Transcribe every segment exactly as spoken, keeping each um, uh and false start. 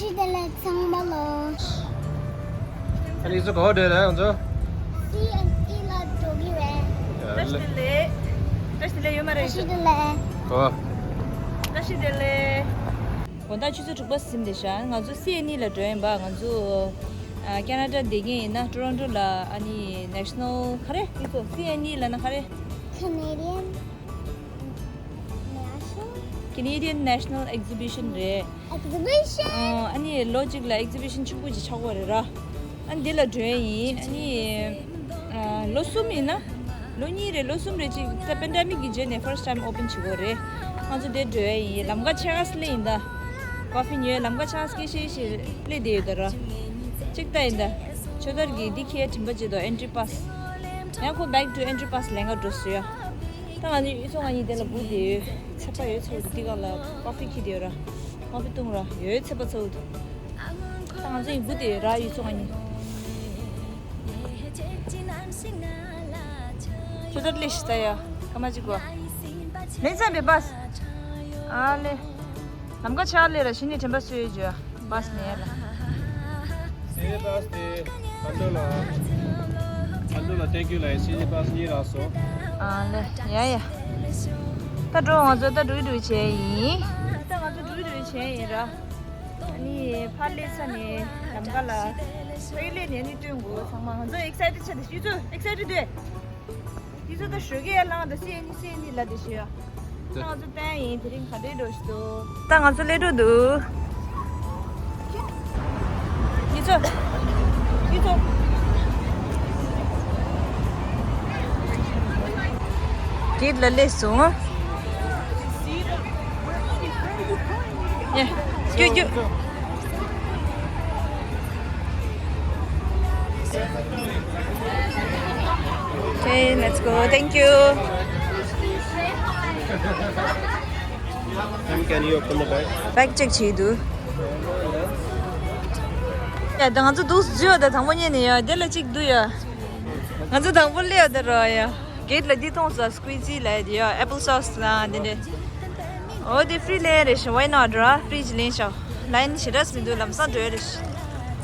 བཀྲ་ཤིས་བདེ་ལེགས་ཚང་མ་ལོ། ཨ་ནི་ཚོ་ག་པར་འགྲོ་རེད་ང་ཚོ། སི་ཨེན་ཨི་ལ་འགྲོ་གི་རེད། བཀྲ་ཤིས་བདེ་ལེགས། བཀྲ་ཤིས་བདེ་ལེགས་ཡོད་མ་རེད། བཀྲ་ཤིས་བདེ་ལེགས། གོ། བཀྲ་ཤིས་བདེ་ལེགས། དགོང་དག་ཆུ་ཚོད་དྲུག་པ་ཟིན་བསྡད་ཤག་ང་ཚོ་སི་ཨེན་ཨི་ལ་འགྲོ་ཡིན་པ། ང་ཚོ་ཨ་ཁེ་ན་ཌ་བསྡད་མཁན་ཡིན་ན་ཊོ་རོན་ཊོ་ལ་ཨ་ནི་ནེ་ཤ་ནལ་ག་རེ་ཡིན་ཚོ། སི་ཨེན་ཨི་ལ་ན་ག་རེ། Canadian National Canadian National Exhibition རེད། Exhibition ཨོ། ཨ་ནི་ལོ་གཅིག་ལ་ཨེག་ཛི་བི་ཤན་ཆུང་ཀུ་ཅིག་ཆགས་ཀྱི་ཡོད་རེད་ར། ཨ་ནི་འདི་ལ་འགྲོ་ཡ་ཡིན། ཨ་ནི་ཨ་ལོ་གསུམ་ཡིན་ན། ལོ་གཉིས་རེད། ལོ་གསུམ་རེད། ཅིག་ད་པེན་ཌེ་མིག་གི་རྗེས་ནས་ཕར་སི་ཊའིམ་ཨོ་པན་བྱེད་ཀྱི་ཡོད་རེད། ང་ཚོ་དེ་འགྲོ་ཡ་ཡིན། ལམ་ཁ་ཆེ་ཁ་སླེབས་ཡིན་ད། ཀོ་ཕི་ཉོས། ལམ་ཁ་ཆེ་ཁ་སྐྱེ་ཤེས་ཤིག་སླེབས་བསྡད་ཡོད་ད་ར། ཅིག་ལྟ་ཡིན་ད། ཆོས་དར་གྱི་འདི་ཁྱེད་དྲན་པ་བརྗེད་དོ། ཨེན་ཊི་རི་པཱ་སི། ཡང་ཁོ་back to entry pass ལེན་ག་འགྲོ་སོང་ཡ། ད་ང་ཚོ་ཡུལ་ཚོ་ང་གཉིས་དེ་ལ་སྒུག་བསྡད་ཡོད། ཚད་པ་ཡོད་ཚད་པ་འདི་ག་ལ་ཀོ་ཕི་འཁྱེར་བསྡད་ཡོད་ར། ཀོ་ཕི་བཏུང་ར་ཡོད་ཚད་པ་ཚ་བོ་འདུག་ད་ང་ཚོ་ཡིན་སྒུག་བསྡད་ཡོད་ར། ཡུལ་ཚོ་ང་གཉིས། ཁྱོད་ད་སླེབས་ཤི་ད་ཡ། སྐར་མ་གཅིག་གོ། ལེན་ཚན་པའི་པཱ་སི། ཨ་ལེ། ལམ་ཁ་ཆག་ལེ་ར་ཤི་ནི་དྲན་པ་གསོས་ཡོད་ཇོ། པཱ་སི་ནས་ལ། སི་ལི་པཱ་སི་དེ་ཁ་འདོན་ལ། ཁ་འདོན་ལ་ཐེང་ཀིའུ་ལ་སི་ལི་པཱ་སི་གཉིས་རག་སོང་། ཨ་ལེ། ཡ་ཡ། ད་འགྲོ། ང་ཚོ་ད་འགྲོ་གི་འགྲོ་གི་བྱས་ཡིན། ད་ང་ཚོ་འགྲོ་གི་འགྲོ་གི་བྱས་ཡིན་ར། ཨ་ནི་ཕར་སླེབས་ས་ནས་ལམ་ཁ་ལ། ཕར་སླེབས་ནས་ནི་སྟོན་དགོས། ཚང་མ་ང་ཚོ་ཨེག་སའི་ཊེཌ་ཆགས་ཏེ། ཤི་ཚོ་ཨེག་སའི་ཊེཌ་དེ། དེ་ཚོ་ད་ཞོགས་ཀས་ཡར་ལངས་ད། སི་ཨེན་ཨི་སི་ཨེན་ཨི་ལ་དེ་ཞུ་ཡ། ད་ང་ཚོ་བསྟན་ཡིན། དེ་རིང་ག་འདྲའི་འགྲོ་ཞིག་འདུག་ད་ང་ཚོ་སླེབས་འགྲོ་འདུག་དེ་ཚོ། དེ་ཚོ། གེ་ཊི་ལ་སླེབས་སོང་། ཡ། རྒྱུག་རྒྱུག Okay, let's go. Thank you. Ma'am, can you open the bag? Bag check བྱེད་དུ། ཡ་ད་ང་ཚོ་འདུག་འཛུལ་བ་ད་དང་པོ་ཉིད་ནས་ཡ། དེ་ལ་གཅིག་འདུག་ཡ། ང་ཚོ་དང་པོ་སླེབས་ཡ་ད་ར་ཡ། གེ་ཊི་ལ་འདི་མཐོང་སོང་། སི་ཀུའི་ཟི་ལབ་ཡ་དེ་ཡ། ཨེ་པལ་སོ་སི་དང་དེ་འདྲ། འོ་དེ་ཧྥི་རི་ལེན་རེད་ཤག Why not ར། ཧྥི་རི་ལེན་ཤག་ལའིན་ཞེ་དྲག་མི་འདུག་ལམ་སང་འགྲོ་ཡ་རེད་ཤག་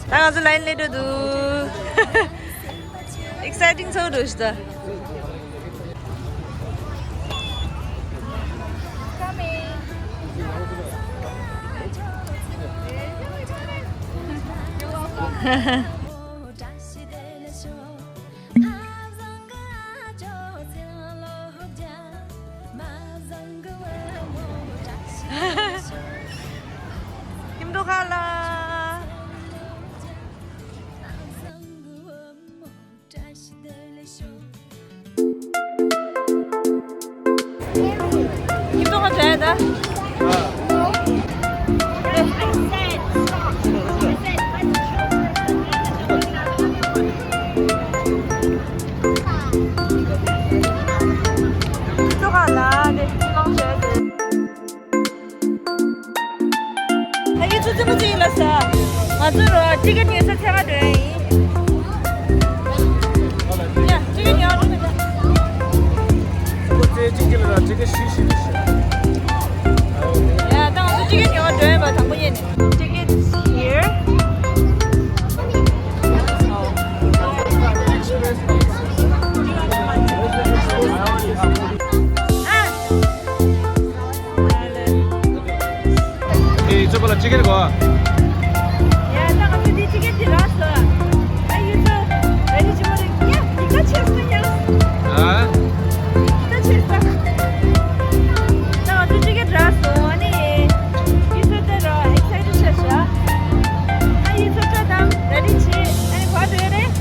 ད་ང་ཚོ་ལའིན་སླེབས་འགྲོ་འདུག་ཨེག་སའི་ཊིང་ཚ་བོ་འགྲོ་ཤག་ད། ཁྱིམ་ཐོག་ཁ་ལ། ཁྱིམ་ཐོག་ཁ་བྱས་ད། ཁྱིམ་ཐོག་ཁ་ལ་དེ་ཁྱིམ་ཐོག་བྱས་ད། ད་ཡིག་ཚུགས་རྩེད་མོ་རྩེ་ཡིན་ལ་ས། ང་ཚོ་རོ་ཊི་ཀེ་ཊི་ཉོ་ས་འཚོལ་ག་འགྲོ་ཡ་ཡིན། ཡ་ཊི་ཀེ་ཊི་ཉོ་བ་འགྲོ་མི་འདུག་ཁོ་རྩེ་གཅིག་གི་ལ་ཊི་ཀེ་ཊི་ཤི་ཤི་ཤི། ཡ་ད་ང་ཚོ་ཊི་ཀེ་ཊི་ཉོ་བ་འགྲོ་ཡ་ཡིན་པ། དང་པོ་ཉིད་ནས། Tickets here. ཨ། ཨེ་ཚོ་པ་ལ་ཅི་ཁེར་གོ། ཡ་ད་ང་ཚོ་འདི་ཅི་ཁེར་འདི་རག་སོང་། ཨ་ཡུལ་ཚོ་རེ་རེ་ཅི་མོ་རེ་ཡ་འདི་ཀ་ཆེ་སོང་ཡ། ཨ། ད་ཆེ་སོང་། ད་ང་ཚོ་ཅི་ཁེར་རག་སོང་། ཨ་ནི་ཡུལ་ཚོ་དེ་ར་ཨེག་སའི་ཊེཌ་ཆགས་ཤག་ཨ་ཡུལ་ཚོ་ཅོ་དང་རེ་རེ་ཆེ། ཨ་ནི་ག་འགྲོ་ཡ་རེད།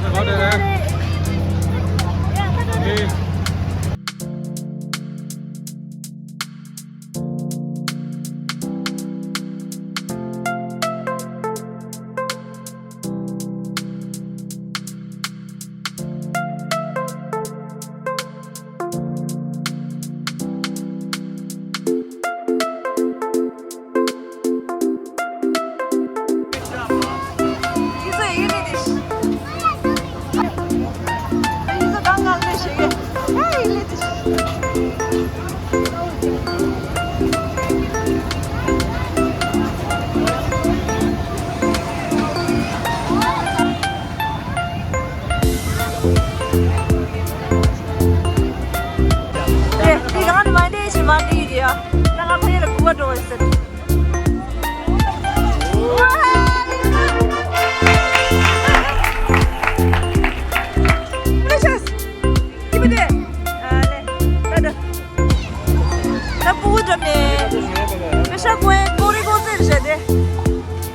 ག་འགྲོ་ཡ་རེད། ཡ་ད་འགྲོ་རེད། ད་ང་ཕ་ཡུལ་ལ་སྒུག་པ་འགྲོ་བ་ཡིན་ཟེར། ད་སྤུ་གུ་འགྲམ་ནས་པེ་ཤ་ཀོ་ཨེ་ཀོ་རི་ཀོ་ཙེ་རེད་བྱས་ཏེ།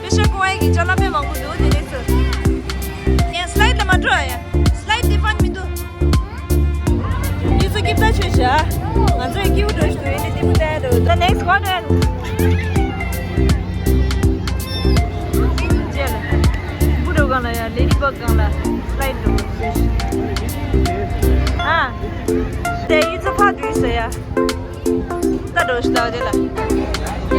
པེ་ཤ་ཀོ་ཨེ་གི་ཅ་ལག་དཔེ་མང་པོ་འདུག་དེ་ནས་ཚུར། ཡང་སི་ལའེ་ཌི་ལ་མ་འགྲོ་ཨ་ཡ། སི་ལའེ་ཌི་དེ་ཕན་མི་འདུག་ཡིན་ཚུལ་སྐྱིད་པ་ཆོས་བྱ། ང་ཚོའི་སྐྱིད་པོ་འགྲོ་ཞིག་ཏུ་ཡིན་ཏེ་ཏི་མུ་ཏའི་འགྲོ། The next one and རྗེས་ལ་བུ་འགྲོ་གང་ལ་ཡ་ལེ་ཌི་བག་གང་ལ་སི་ལའེ་ཌི་འགྲོ་ཞིག་ཨ། དེ་ཡིན་ཚུལ་ཕ་དུས་ཟེར་ཡ། ད་འགྲོ་ཞིག་ད་དེ་ལ།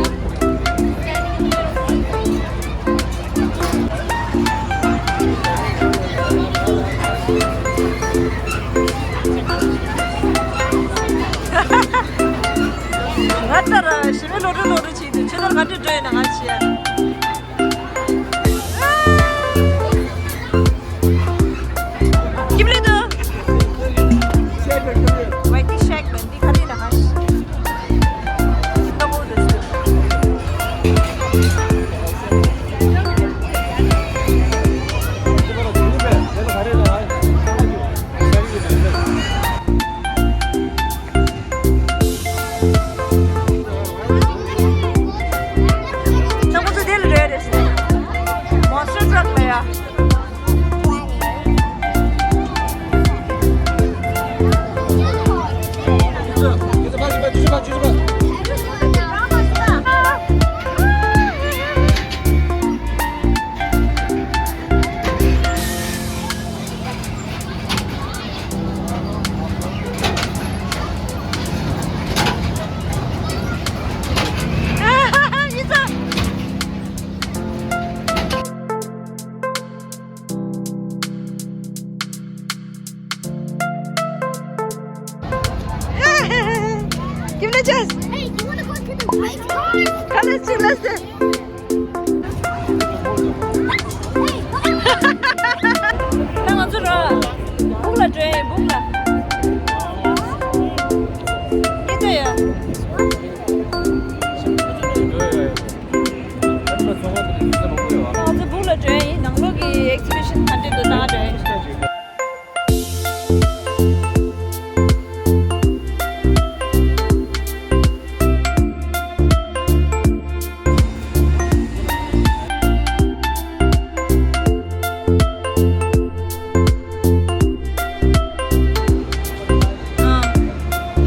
ང་ལྟར་ཞི་མི་ལོ་དྲུག་ལོ་དྲུག་ཅིག་འདུག་ཁྱོད་ལྟར་ང་འདྲ་འགྲོ་ཡིན་ན་ང་ཆེ། སྐྱིད་པོ་ལེ་འདུག་ཝའི་ཊི་ཤེག་ལ་འདི་ག་རེ་ལ་ཧ་ཤི། ཏོག་ཏོག་འདུག་ད་ཁོ་ཚོ་དེ་ལ་རེད་རེད། མོན་སི་ཊར་ཊྲག་ལ་ཡ། Give it a chance. Hey, you wanna go to the ice car? Come, let's do, let's do. ད་ང་ཚོ་ར་སྦུག་ལ་འགྲོ་ཡིན། སྦུག་ལ་ཡིན་དོ་ཡ། ད་ང་ཚོ་སྦུག་ལ་འགྲོ་ཡིན། ནང་ལོགས་ཀྱི་ཨེག་ཛི་བི་ཤན་ག་འདྲ་འདུག་ད་འགྲོ་ཡིན། ཨ།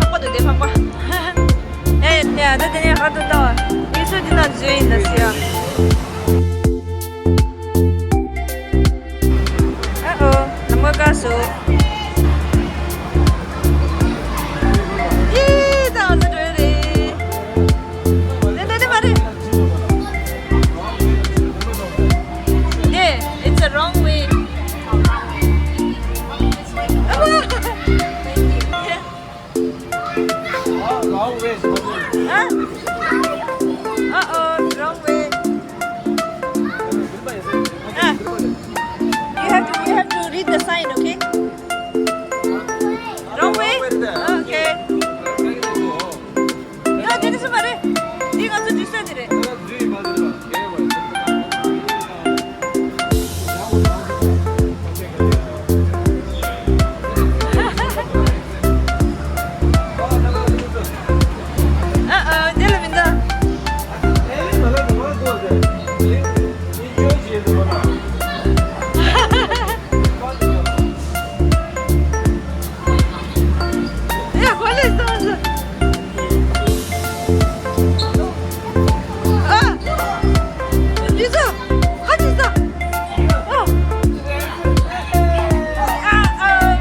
ཕག་པ་འདུག་དེ་ཕག་པ། ཨེ་ཡ་ད་དེ་ནས་ཧར་དུ་ལྟ་བ། ཡིན་ས་འདི་ན་བཟོས་ཡིན་ད་ཟེར་ཡ། ཨ་ཨོ། ལམ་ཁ་བཀག་སོང་། ཡེ་ད་ང་ཚོ་འགྲོ་ཡ་རེད། དེ་འདྲ་དེ་མ་རེད། Yeah, it's a wrong way. ཨ་མ། Wrong way. Huh? Uh-oh, wrong way. Ah. You have to, you have to read the sign, okay? Wrong way? Okay. ཡ་དེ་ནི་སུ་མ་རེད། འདི་ང་ཚོ་འདྲི་ས་དེ་རེད། ཨ་ཨ་དེ་ལ་མི་འདུག་ཡ་གོ་ལེ་སོང་ཟེར། ཨ། ལི་ཙོ། ཧ་ཅི་ཙོ། ཨ། ཨ་ཨ།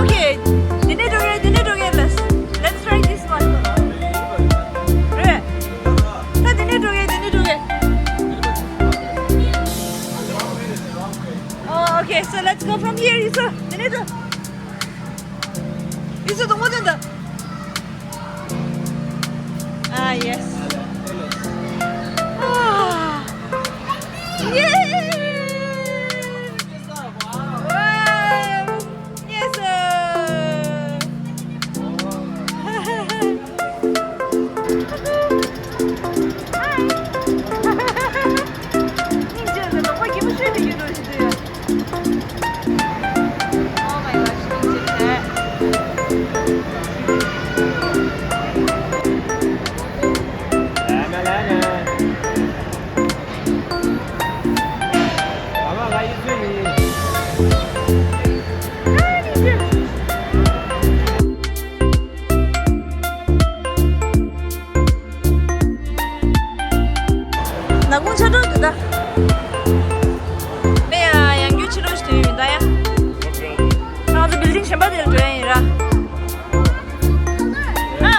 Okay. དེ་ནས་འགྲོ་གི་རེད། དེ་ནས་འགྲོ་གི་རེད། Let's, let's try this one. རེད། ད་དེ་ནས་འགྲོ་གི་རེད། དེ་ནས་འགྲོ་གི་རེད། Oh, okay, so let's go from here. ཡིན་ས། དེ་ནས་འགྲོ། ཡིན་ས། དུང་མོ་དེ་འདི། Ah, yes. Ah. Yay! Wow. Yes, sir. ནག་ཁུང་ཆགས་འགྲོ་འདུག་ད། དཔེ་ཡང་ཡང་རྒྱུ་ཕྱི་ལོགས་ཤིག་ཐོན་ཡོད་མི་འདུག་ཡ། ང་ཚོ་བིལ་ཌིང་གཞན་པ་དེར་འགྲོ་ཡ་ཡིན་ར། ཨ།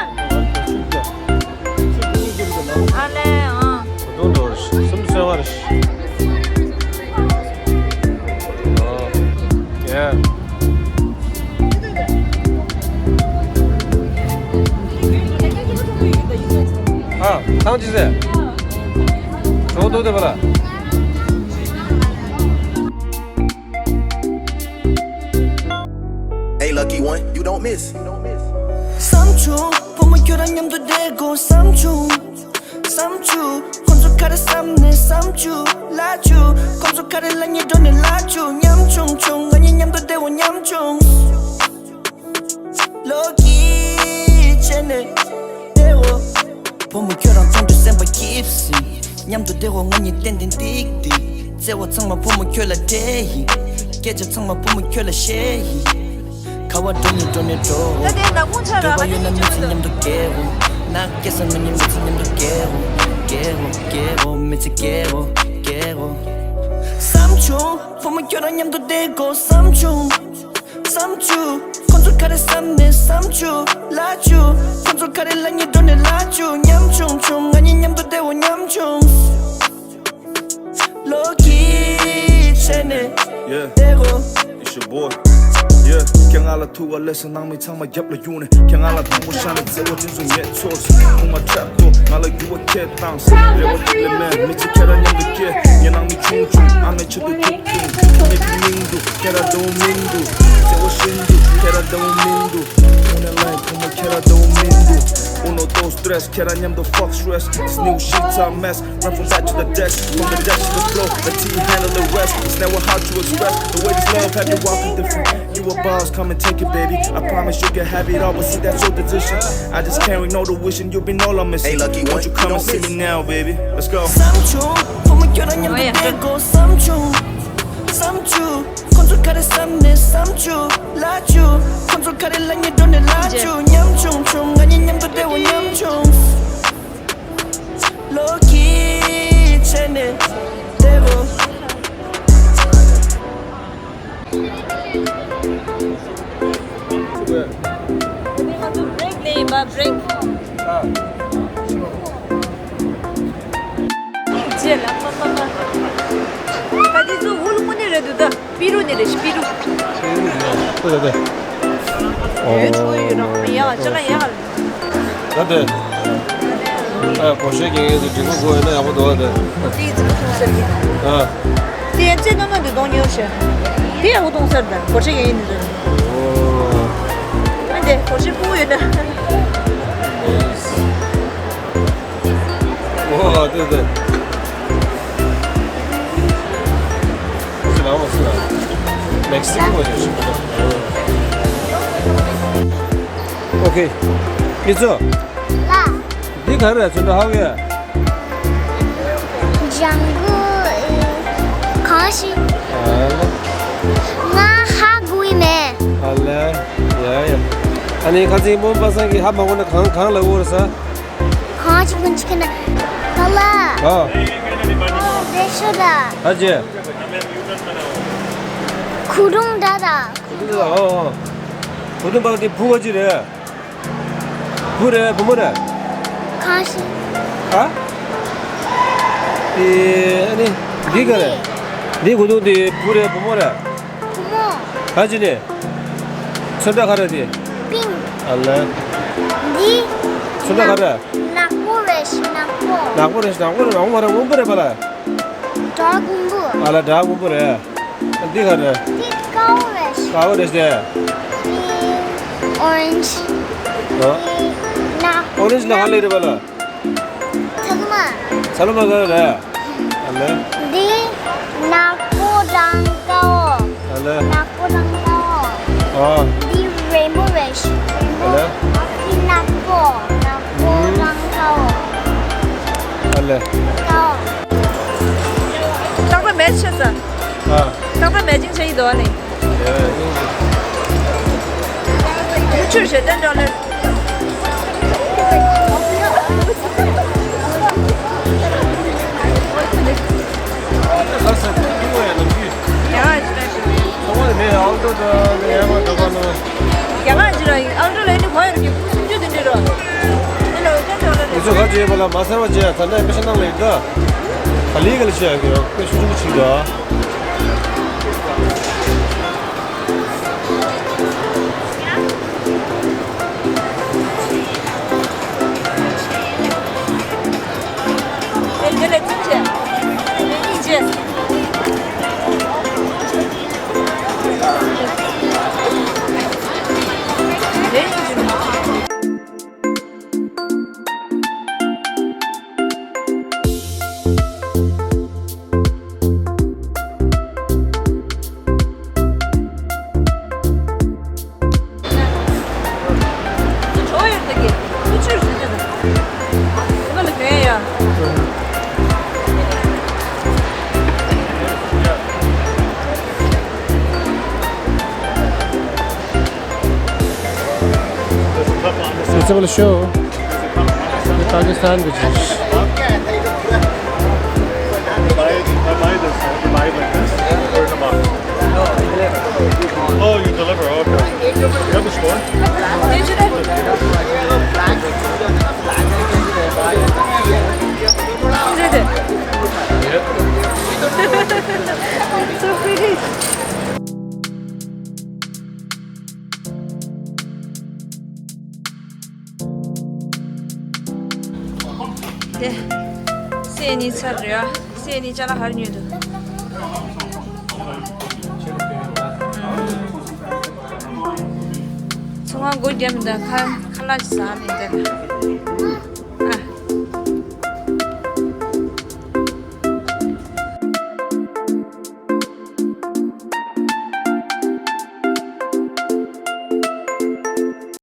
ཨ་ལེ་ཨང་། གོ་དོན་འགྲོ་རེད། སུམ་ཅུ་སོ་བར། ཨ། ཡ། ཨ། ཐང་ཅི་ཟེར། གྲོགས་འདུག་དེ་བ་ལ། Hey, lucky one, you don't miss. བསམ་བྱུང་། བུ་མོ་ཁྱོད་རང་མཉམ་དུ་བསྡད་དགོས་བསམ་བྱུང་། བསམ་བྱུང་། ཁོང་ཚོ་ག་རེ་བསམ་ནས་བསམ་བྱུང་། ལབ་བྱུང་། ཁོང་ཚོ་ག་རེ་ལབ་ནས་འགྲོ་ནས་ལབ་བྱུང་། ཉམ་ཆུང་ཆུང་། ང་གཉིས་མཉམ་དུ་བསྡད་འོ་ཉམ་ཆུང་། ལོ་གིས་བྱས་ནས་བསྡད་འོ། བུ་མོ་ཁྱོད་རང་མཐོང་དུས་སེམས་པ་སྐྱིད་སི། མཉམ་དུ་བསྡད་འོ་ང་གཉིས་ཏན་ཏན་ཏིག་ཏིག་བརྩེ་བ་ཚང་མ་བུ་མོ་ཁྱོད་ལ་སྤྲད་ཡིན། སྐད་ཆ་ཚང་མ་བུ་མོ་ཁྱོད་ལ་བཤད་ཡིན། ཁ་བ་འགྲོ་ནས་འགྲོ་ནས་འགྲོ། ད་དེ་ནག་ཁུང་ཆགས་ར། ཨ་ནི་ཅི་མི་འདུག་སྐད་འོ། ནག་སྐད་ས་ང་གཉིས་མི་ཚེ་མཉམ་དུ་སྐད་འོ། སྐད་འོ་སྐད་འོ་མི་ཚེ་སྐད་འོ་སྐད་འོ། བསམ་བྱུང་། བུ་མོ་ཁྱོད་རང་མཉམ་དུ་བསྡད་དགོས་བསམ་བྱུང་། བསམ་བྱུང་། ཁོང་ཚོ་ག་རེ་བསམ་ནས་བསམ་བྱུང་། ལབ་བྱུང་། ཁོང་ཚོ་ག་རེ་ལབ་ནས་འགྲོ་ནས་ལབ་བྱུང་། ཉམ་ཆུང་ཆུང་། ང་གཉིས་མཉམ་དུ་བསྡད་འོ་ཉམ་ཆུང་། ལོ་གིས་བྱས་ནས། Yeah, བསྡད་འོ། It's your boy. Yeah, ཁྱེད་ང་ལ་ཐུག་པ་ལས་སུ་ནང་མི་ཚང་མ་རྒྱབ་ལ་གཡུག་ནས། ཁྱེད་ང་ལ་དང་པོ་ཤར་ནས་བརྩེ་བ་ཅན་ཚོ་ངས་ཚོར། ཁུག་མ་ཁྲག་ཁོ་ང་ལ་རྒྱུ་བ་ཁྱེད་བཏང་། རེ་བ་ཅིག་ལས་མེད་མི་ཚེ་ཁྱེད་རང་མཉམ་དུ་སྐྱེལ། ངའི་ནང་མི་ཆུང་ཆུང་ཨ་མའི་ཆེད་དུ་ཐུག་ཐུག་མི་ཚེ་སྙིང་དུ་ཁྱེད་རང་འདང་མི་འདུག་བརྩེ་བ་ཤིན་ཏུ་ཁྱེད་རང་འདང་མི་འདུག་དངོས་གནས་ལ་ཡིན་ཁུག་མ་ཁྱེད་རང་འདང་མི་འདུག Uno, dos, tres ཁྱེད་རང་མཉམ་དུ་fuck stress. This new shit's a mess. Run from back to the deck, from the deck to the floor. Let T handle the rest. It's never hard to express the way this love had you walking different. You a boss, come and take it, baby. I promise you can have it all, but see that's your decision. I just can't ignore the wishing you've been all I'm missing. Hey, lucky one, won't you come and see me now, baby? Let's go. བསམ་བྱུང་། བུ་མོ་ཁྱོད་རང་མཉམ་དུ་བསྡད་དགོས་བསམ་བྱུང་། བསམ་བྱུང་། ཁོང་ཚོ་ག་རེ་བསམ་ནས་བསམ་བྱུང་། ལབ་བྱུང་། ཁོང་ཚོ་ག་རེ་ལབ་ནས་འགྲོ་ནས་ལབ་བྱུང་། ཉམ་ཆུང་ཆུང་། ང་གཉིས་མཉམ་དུ་བསྡད་འོ་ཉམ་ཆུང་། ལོ་གིས་བྱས་ནས་བསྡད་འོ། break ལེན་པ་break རྗེས་ལ་པ་པ་པ། ད་འདི་ཚོ་ཧུལ་མོ་ནི་རེད་འདུག་ད་པི་རུ་ནི་རེད་ཤི་པི་རུ། ད་ད་ད། ཡོད་ཆོག་ཡོད་རོགས་ཡ་ཅ་ལ་ཡ། ད་ད། ཨ་གོ་ཤེས་ཀྱི་ཡིན་ཟེར་དྲི་བ་གོ་ཡོད་ན་ཡག་པོ་འདུག་ཨ་ད། དེ་ཡི་ཚིག་གསུང་ཟེར་གྱི། ཨ། དེ་ཡང་ཅེ་ནོ་ནོ་འདི་གཏོང་ཉོ་ཤེ། དེ་ཡག་པོ་གཏོང་ཟེར་ད་གོ་ཤེས་ཀྱི་ཡིན་ཟེར། ཨོ། ཨ་འདི་གོ་ཤེས་ཕུ་ཡོད་ན། ཨོ་ཨ་དེ་དེ། ཁོ་ཚོ་ལ་མ་སུ་ལ། མེག་སི་ཀོ་བ་ཅིག་ཞིག་ཨོ་ཁེ། མི་ཚོ། ལ། འདི་ག་རེ་ཚོན་ཁྲ་ཧ་གོ་ཡ། ལྗང་གུ་གང་ཞིག་ཨ་ལ། ང་ཧ་གོ་ཡི་མེད། ཨ་ལ། ཡ་ཡ། ཨ་ནི་ཁ་ཚིག་མོན་པ་སངས་ཀྱིས་ཧ་མ་གོ་ན་གང་གང་ལ་འོར་ས། གང་ཞིག་ཀུན་ཅིག་ན། ད་ལ། ཨ། རེ་ཤོ་ད། ཨ་ཅེ། ཁུ་རུང་ད་ད། ཨོ་ཨོ། ཁུ་རུང་པ་དེ་བུ་ག་ཅི་རེད། བུ་རེད་བུ་མོ་རེད། གང་ཞིག་ཨ། དེ་ཨ་ནི་འདི་ག་རེད། འདི་གུ་དུང་དེ་བུ་རེད་བུ་མོ་རེད། བུ་མོ། ག་ཅི་ནས། ཚོན་ཁྲ་ག་རེད་དེ། པིང་། ཨ་ལ། འདི། ཚོན་ཁྲ་ག་རེད། ནག་པོ་རེད་ཤི་ནག་པོ། ནག་པོ་རེད་ཤི་ནག་པོ་རེད་མ་འོངས་པ་རེད་སྔོན་པོ་རེད་པ་ལ། འདྲ་སྔོན་པོ། ཨ་ལ་འདྲ་སྔོན་པོ་རེད། འདི་ག་རེད། འདི་དཀར་པོ་རེད་ཤི། དཀར་པོ་རེད་ཤི། འདི་ཨོ་རེན་ཇི། ཨོ། འདི་ནག་ཨོ་རེན་ཇི་ལ་ག་ལེ་རེད་པ་ལ། ཚ་ལུ་མ། ཚ་ལུ་མ་ག་རེ་རེད། ཨ་ལེ། འདི་ནག་པོ་དང་དཀར་པོ། ཨ་ལེ། ནག་པོ་དང་དཀར་པོ། ཨ། འདི་རེན་པོ་རེད་ཤི། ལས། ཏག་ཏག་མེ་ཆེ་ས། ཨ། ཏག་ཏག་མེ་ཅིང་ཆེ་ཡི་དོ་ནི། ཡ་ཡིན། ཆུ་ཞེ་དྲན་འགྲོ་ལེ། ལ་ས་ཏུ་ཏུ་ཡ་ལ་ཡུ། ཡ་ཅི་ད་ཞུ། ཚོང་བ་མེ་ཨལ་ཏོ་ད་ཡ་མ་ག་བ་ནོ། རྒྱ་གར་ཅི་ར་ཨལ་ཏོ་ལ་ནི་གོ་ཡར་གྱི་སུམ་ཅུ་དེ་འདྲི་རོ། ཨེ་ལོ་ཅན་ཅོ་ལ་ནི། ཚོ་ག་ཅེ་བ་ལ་མ་སེ་བ་ཅེ་ད་ནས་པེ་ཤ་ནང་ལ་ཡིན་ད། ག་ལི་ག་ལི་ཤེ་ཡ་གི་ཡོ་པེ་ཤ་ཅུ་ཅིག་ད། It's a show. Pakistan, which is Oh, you deliver, okay. You have a store? So pretty. དེ། སེ་ནི་ཚར་རེད་ཨ། སེ་ནི་ཅ་ལག་ཧར་ཉོས་འདུག་ཚོང་ཁང་སྒོ་བརྒྱབ་མི་འདུག་ཁ་ཁ་ལག་ཅིག་ཟ་ནས་བསྡད།